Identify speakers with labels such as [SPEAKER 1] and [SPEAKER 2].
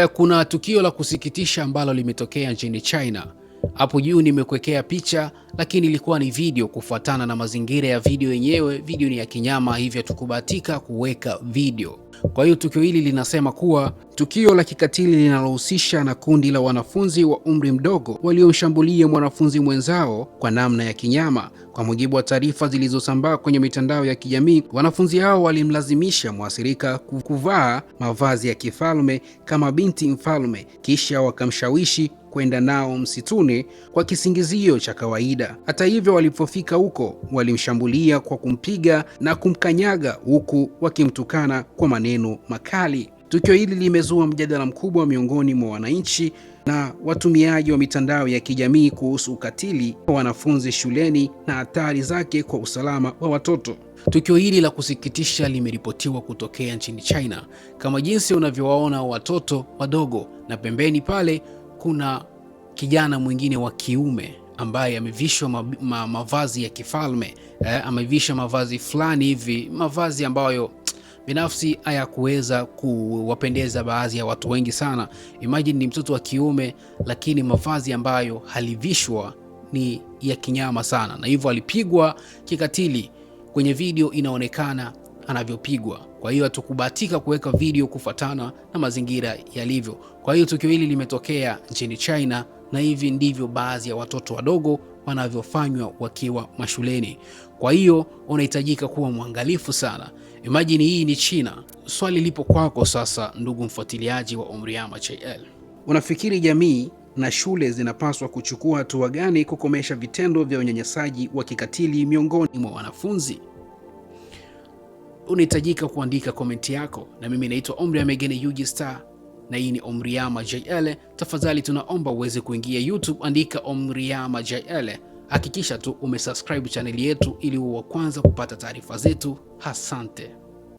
[SPEAKER 1] Kuna tukio la kusikitisha ambalo limetokea nchini China. Hapo juu nimekuwekea picha, lakini ilikuwa ni video. Kufuatana na mazingira ya video yenyewe, video ni ya kinyama, hivyo hatukubahatika kuweka video. Kwa hiyo tukio hili linasema kuwa tukio la kikatili linalohusisha na kundi la wanafunzi wa umri mdogo waliomshambulia mwanafunzi mwenzao kwa namna ya kinyama. Kwa mujibu wa taarifa zilizosambaa kwenye mitandao ya kijamii, wanafunzi hao walimlazimisha mwathirika kuvaa mavazi ya kifalme kama binti mfalme, kisha wakamshawishi kwenda nao msituni kwa kisingizio cha kawaida. Hata hivyo, walipofika huko walimshambulia kwa kumpiga na kumkanyaga huku wakimtukana kwa maneno makali. Tukio hili limezua mjadala mkubwa miongoni mwa wananchi na watumiaji wa mitandao ya kijamii kuhusu ukatili wa wanafunzi shuleni na athari zake kwa usalama wa watoto. Tukio hili la kusikitisha limeripotiwa kutokea nchini China, kama jinsi unavyowaona watoto wadogo, na pembeni pale kuna kijana mwingine wa kiume ambaye amevishwa mavazi ya kifalme, amevishwa mavazi fulani hivi, mavazi ambayo binafsi hayakuweza kuwapendeza baadhi ya watu wengi sana. Imagine ni mtoto wa kiume, lakini mavazi ambayo alivishwa ni ya kinyama sana, na hivyo alipigwa kikatili. Kwenye video inaonekana anavyopigwa. Kwa hiyo hatukubahatika kuweka video kufuatana na mazingira yalivyo. Kwa hiyo tukio hili limetokea nchini China, na hivi ndivyo baadhi ya watoto wadogo wanavyofanywa wakiwa mashuleni. Kwa hiyo unahitajika kuwa mwangalifu sana. Imagine hii ni China. Swali lipo kwako sasa, ndugu mfuatiliaji wa Omriyama JL. Unafikiri jamii na shule zinapaswa kuchukua hatua gani kukomesha vitendo vya unyanyasaji wa kikatili miongoni mwa wanafunzi? Unahitajika kuandika komenti yako, na mimi naitwa Omri Amegene Yuji Star na hii ni Omriyama JL. Tafadhali tunaomba uweze kuingia YouTube, andika Omriyama JL. Hakikisha tu umesubscribe chaneli yetu ili uwe wa kwanza kupata taarifa zetu. Asante.